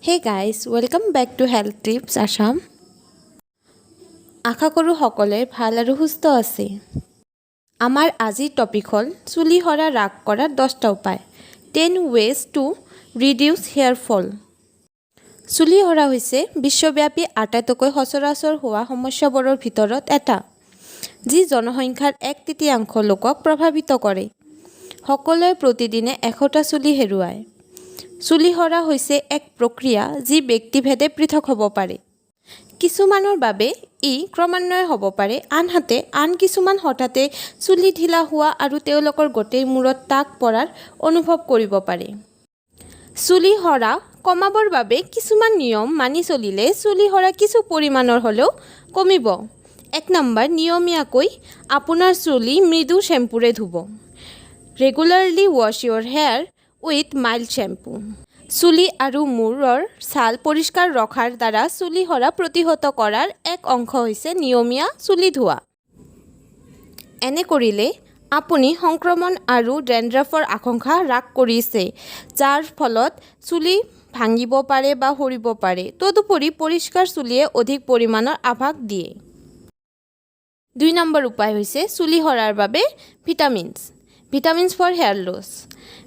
Hey guys, welcome back to Health Tips Assam. আশা কৰোঁ সকলোৱে ভাল আৰু সুস্থ আছে। আমাৰ আজিৰ টপিক হ'ল চুলি সৰা হ্ৰাস কৰাৰ 10টা উপায়, 10 ways to reduce hair fall। চুলি সৰা হৈছে বিশ্বব্যাপী আটাইতকৈ সচৰাচৰ হোৱা সমস্যাবোৰৰ ভিতৰত এটা, যি জনসংখ্যাৰ এক তৃতীয়াংশ লোকক প্ৰভাৱিত কৰে। সকলোৱে প্ৰতিদিনে 100টা চুলি হেৰুৱায়। চুলি সৰা হৈছে এক প্ৰক্ৰিয়া যি ব্যক্তিভেদে পৃথক হ'ব পাৰে। কিছুমানৰ বাবে ই ক্ৰমান্বয়ে হ'ব পাৰে, আনহাতে আন কিছুমান হঠাতে চুলি ঢিলা হোৱা আৰু তেওঁলোকৰ গোটেই মূৰত টাক পৰাৰ অনুভৱ কৰিব পাৰে। চুলি সৰা কমাবৰ বাবে কিছুমান নিয়ম মানি চলিলে চুলি সৰা কিছু পৰিমাণৰ হ'লেও কমিব। 1 নম্বৰ, নিয়মীয়াকৈ আপোনাৰ চুলি মৃদু শ্বেম্পুৰে ধুব। Regularly wash your hair with mild shampoo। চুলি আৰু মূৰৰ ছাল পৰিষ্কাৰ ৰখাৰ দ্বাৰা চুলি সৰা প্ৰতিহত কৰাৰ এক অংশ হৈছে নিয়মীয়া চুলি ধোৱা। এনে কৰিলে আপুনি সংক্ৰমণ আৰু ডেণ্ড্ৰাফৰ আশংকা হ্ৰাস কৰিছে, যাৰ ফলত চুলি ভাঙিব পাৰে বা সৰিব পাৰে। তদুপৰি, পৰিষ্কাৰ চুলিয়ে অধিক পৰিমাণৰ আভাস দিয়ে। 2 নম্বৰ উপায় হৈছে চুলি সৰাৰ বাবে vitamins, vitamins for hair loss।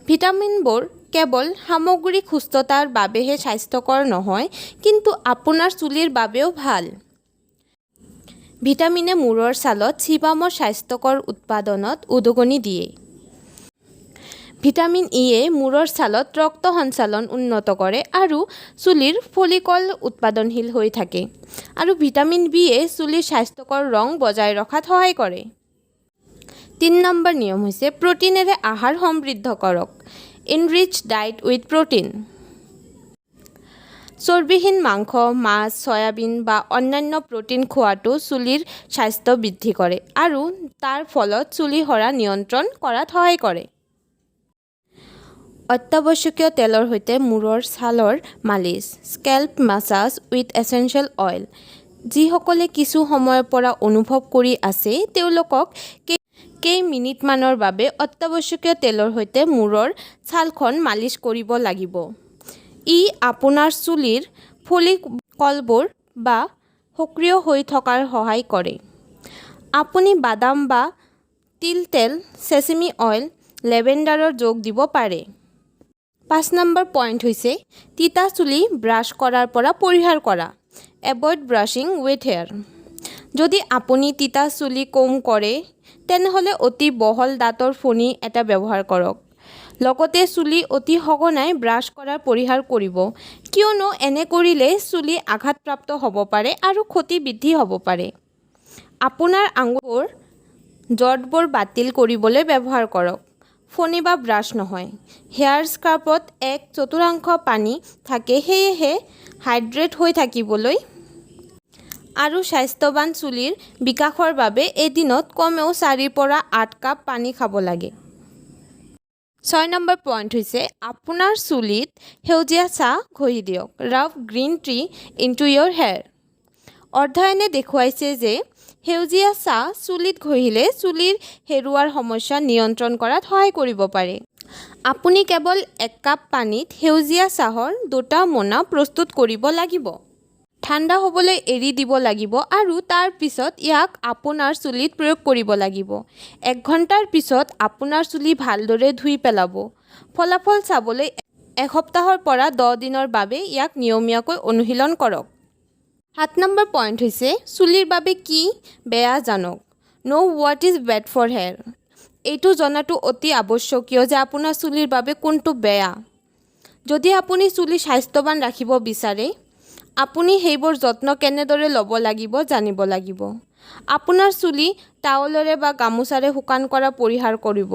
ভিটামিনবোৰ কেৱল সামগ্ৰিক সুস্থতাৰ বাবেহে স্বাস্থ্যকৰ নহয়, কিন্তু আপোনাৰ চুলিৰ বাবেও ভাল। ভিটামিনে মূৰৰ ছালত চিবামৰ স্বাস্থ্যকৰ উৎপাদনত উদগনি দিয়ে। ভিটামিন ইয়ে মূৰৰ ছালত ৰক্ত সঞ্চালন উন্নত কৰে আৰু চুলিৰ ফলিকল উৎপাদনশীল হৈ থাকে আৰু ভিটামিন বিয়ে চুলিৰ স্বাস্থ্যকৰ ৰং বজাই ৰখাত সহায় কৰে। 3 নম্বৰ নিয়ম হৈছে প্ৰটিনেৰে আহাৰ সমৃদ্ধ কৰক। Enrich diet with protein। চৰ্বিহীন মাংস, মাছ, চয়াবিন বা অন্যান্য প্ৰটিন খোৱাটো চুলিৰ স্বাস্থ্য বৃদ্ধি কৰে আৰু তাৰ ফলত চুলি সৰা নিয়ন্ত্ৰণ কৰাত সহায় কৰে। অত্যাৱশ্যকীয় তেলৰ সৈতে মূৰৰ ছালৰ মালিচ, scalp massage with essential oil। যিসকলে কিছু সময়ৰ পৰা অনুভৱ কৰি আছে, তেওঁলোকক কেইমিনিটমানৰ বাবে অত্যাৱশ্যকীয় তেলৰ সৈতে মূৰৰ ছালখন মালিচ কৰিব লাগিব। ই আপোনাৰ চুলিৰ ফলিকলবোৰ বা সক্ৰিয় হৈ থকাৰ সহায় কৰে। আপুনি বাদাম বা তিল তেল, চেচেমি অইল, লেভেণ্ডাৰৰ যোগ দিব পাৰে। 5 নম্বৰ পইণ্ট হৈছে তিতা চুলি ব্ৰাছ কৰাৰ পৰা পৰিহাৰ কৰা। Avoid brushing wet hair। যদি আপুনি তিতা চুলি কোম কৰে, তেনেহ'লে অতি বহল দাঁতৰ ফণি এটা ব্যৱহাৰ কৰক। লগতে চুলি অতি সঘনাই ব্ৰাছ কৰাৰ পৰিহাৰ কৰিব, কিয়নো এনে কৰিলে চুলি আঘাতপ্ৰাপ্ত হ'ব পাৰে আৰু ক্ষতি বৃদ্ধি হ'ব পাৰে। আপোনাৰ আঙুলিবোৰ জঁটবোৰ বাতিল কৰিবলৈ ব্যৱহাৰ কৰক, ফণি বা ব্ৰাছ নহয়। হেয়াৰ স্ক্ৰাবত এক চতুৰ্থাংশ পানী থাকে। সেয়েহে হাইড্ৰেট হৈ থাকিবলৈ আৰু স্বাস্থ্যৱান চুলিৰ বিকাশৰ বাবে এদিনত কমেও 4ৰ পৰা 8 কাপ পানী খাব লাগে। 6 নম্বৰ পইণ্ট হৈছে আপোনাৰ চুলিত সেউজীয়া চাহ ঘঁহি দিয়ক। Rub green tea into your hair। অধ্যয়নে দেখুৱাইছে যে সেউজীয়া চাহ চুলিত ঘঁহিলে চুলিৰ হেৰুৱাৰ সমস্যা নিয়ন্ত্ৰণ কৰাত সহায় কৰিব পাৰে। আপুনি কেৱল এক কাপ পানীত সেউজীয়া চাহৰ দুটা মোনা প্ৰস্তুত কৰিব লাগিব। ঠাণ্ডা হ'বলৈ এৰি দিব লাগিব আৰু তাৰ পিছত ইয়াক আপোনাৰ চুলিত প্ৰয়োগ কৰিব লাগিব। এক ঘণ্টাৰ পিছত আপোনাৰ চুলি ভালদৰে ধুই পেলাব। ফলাফল চাবলৈ এসপ্তাহৰ পৰা 10 দিনৰ বাবে ইয়াক নিয়মীয়াকৈ অনুশীলন কৰক। 7 নম্বৰ পইণ্ট হৈছে চুলিৰ বাবে কি বেয়া জানক। Know what is bad for hair। এইটো জনাটো অতি আৱশ্যকীয় যে আপোনাৰ চুলিৰ বাবে কোনটো বেয়া। যদি আপুনি চুলি স্বাস্থ্যৱান ৰাখিব বিচাৰে, আপুনি সেইবোৰ যত্ন কেনেদৰে ল'ব লাগিব জানিব লাগিব। আপোনাৰ চুলি টাৱেলৰে বা গামোচাৰে শুকান কৰা পৰিহাৰ কৰিব,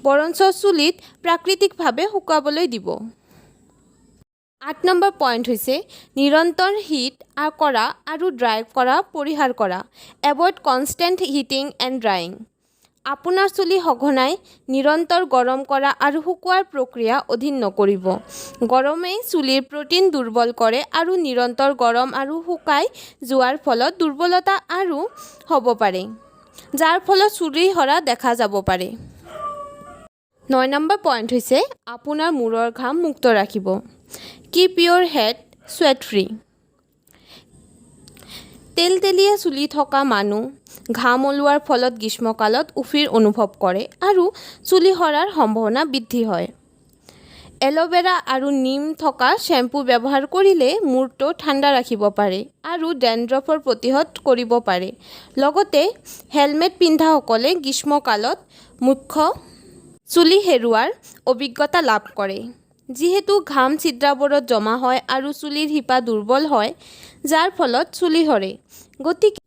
বৰঞ্চ চুলিত প্ৰাকৃতিকভাৱে শুকাবলৈ দিব। 8 নম্বৰ পইণ্ট হৈছে নিৰন্তৰ হিট কৰা আৰু ড্ৰাই কৰা পৰিহাৰ কৰা। Avoid constant heating and drying। আপোনাৰ চুলি সঘনাই নিৰন্তৰ গৰম কৰা আৰু শুকোৱাৰ প্ৰক্ৰিয়া অধীন নকৰিব। গৰমে চুলিৰ প্ৰটিন দুৰ্বল কৰে আৰু নিৰন্তৰ গৰম আৰু শুকাই যোৱাৰ ফলত দুৰ্বলতা আৰু হ'ব পাৰে, যাৰ ফলত চুলি সৰা দেখা যাব পাৰে। 9 নম্বৰ পইণ্ট হৈছে আপোনাৰ মূৰৰ ঘাম মুক্ত ৰাখিব। Keep your head sweat free. তেলতেলীয়া চুলি থকা মানুহ ঘাম ওলোৱাৰ ফলত গ্ৰীষ্মকালত উফিৰ অনুভৱ কৰে আৰু চুলি সৰাৰ সম্ভাৱনা বৃদ্ধি হয়। এল'ভেৰা আৰু নিম থকা শ্বেম্পু ব্যৱহাৰ কৰিলে মূৰটো ঠাণ্ডা ৰাখিব পাৰে আৰু ডেণ্ড্ৰফৰ প্ৰতিহত কৰিব পাৰে। লগতে হেলমেট পিন্ধাসকলে গ্ৰীষ্মকালত মুখ্য চুলি হেৰুৱাৰ অভিজ্ঞতা লাভ কৰে, যিহেতু ঘাম ছিদ্ৰবোৰত জমা হয় আৰু চুলিৰ শিপা দুৰ্বল হয়, যাৰ ফলত চুলি সৰে। গতিকে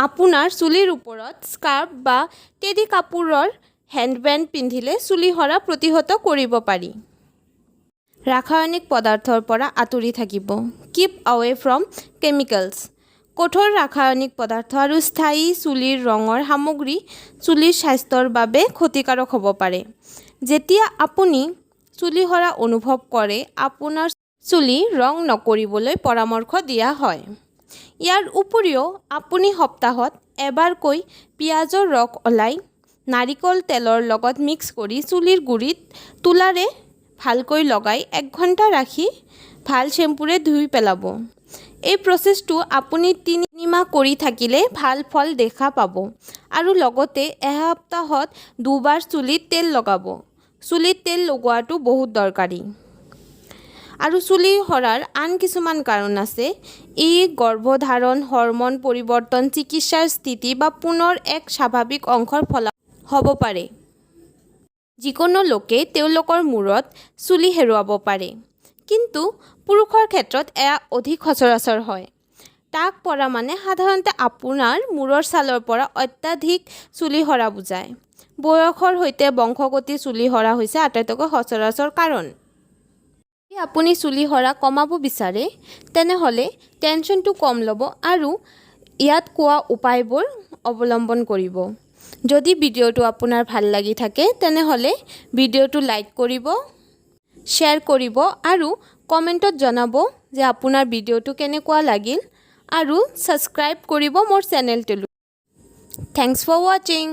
আপোনাৰ চুলিৰ ওপৰত স্কাৰ্ফ বা টেৰী কাপোৰৰ হেডবেণ্ড পিন্ধিলে চুলি সৰা প্ৰতিহত কৰিব পাৰি। ৰাসায়নিক পদাৰ্থৰ পৰা আঁতৰি থাকিব। Keep away from chemicals. কঠোৰ ৰাসায়নিক পদাৰ্থ আৰু স্থায়ী চুলিৰ ৰঙৰ সামগ্ৰী চুলিৰ স্বাস্থ্যৰ বাবে ক্ষতিকাৰক হ'ব পাৰে। যেতিয়া আপুনি চুলি সৰা অনুভৱ কৰে, আপোনাৰ চুলি ৰং নকৰিবলৈ পৰামৰ্শ দিয়া হয়। ইয়াৰ উপৰিও আপুনি সপ্তাহত এবাৰকৈ পিঁয়াজৰ ৰস ওলাই নাৰিকল তেলৰ লগত মিক্স কৰি চুলিৰ গুৰিত তুলাৰে ভালকৈ লগাই এক ঘণ্টা ৰাখি ভাল শ্বেম্পুৰে ধুই পেলাব। এই প্ৰচেছটো আপুনি 3 মাহ কৰি থাকিলে ভাল ফল দেখা পাব আৰু লগতে এসপ্তাহত দুবাৰ চুলিত তেল লগাব। চুলিত তেল লগোৱাটো বহুত দৰকাৰী। আৰু চুলি সৰাৰ আন কিছুমান কাৰণ আছে। ই গৰ্ভধাৰণ, হৰম'ন পৰিৱৰ্তন, চিকিৎসাৰ স্থিতি বা পুনৰ এক স্বাভাৱিক অংশৰ ফলাফল হ'ব পাৰে। যিকোনো লোকে তেওঁলোকৰ মূৰত চুলি হেৰুৱাব পাৰে, কিন্তু পুৰুষৰ ক্ষেত্ৰত এয়া অধিক সচৰাচৰ হয়। টাক পৰা মানে সাধাৰণতে আপোনাৰ মূৰৰ ছালৰ পৰা অত্যাধিক চুলি সৰা বুজায়। বয়সৰ সৈতে বংশগতি চুলি সৰা হৈছে আটাইতকৈ সচৰাচৰ কাৰণ। যদি আপুনি চুলি সৰা কমাব বিচাৰে, তেনেহ'লে টেনশ্যনটো কম ল'ব আৰু ইয়াত কোৱা উপায়বোৰ অৱলম্বন কৰিব। যদি ভিডিঅ'টো আপোনাৰ ভাল লাগি থাকে, তেনেহ'লে ভিডিঅ'টো লাইক কৰিব, শ্বেয়াৰ কৰিব আৰু কমেণ্টত জনাব যে আপোনাৰ ভিডিঅ'টো কেনেকুৱা লাগিল আৰু ছাবস্ক্ৰাইব কৰিব মোৰ চেনেলটোলৈ। Thanks for watching.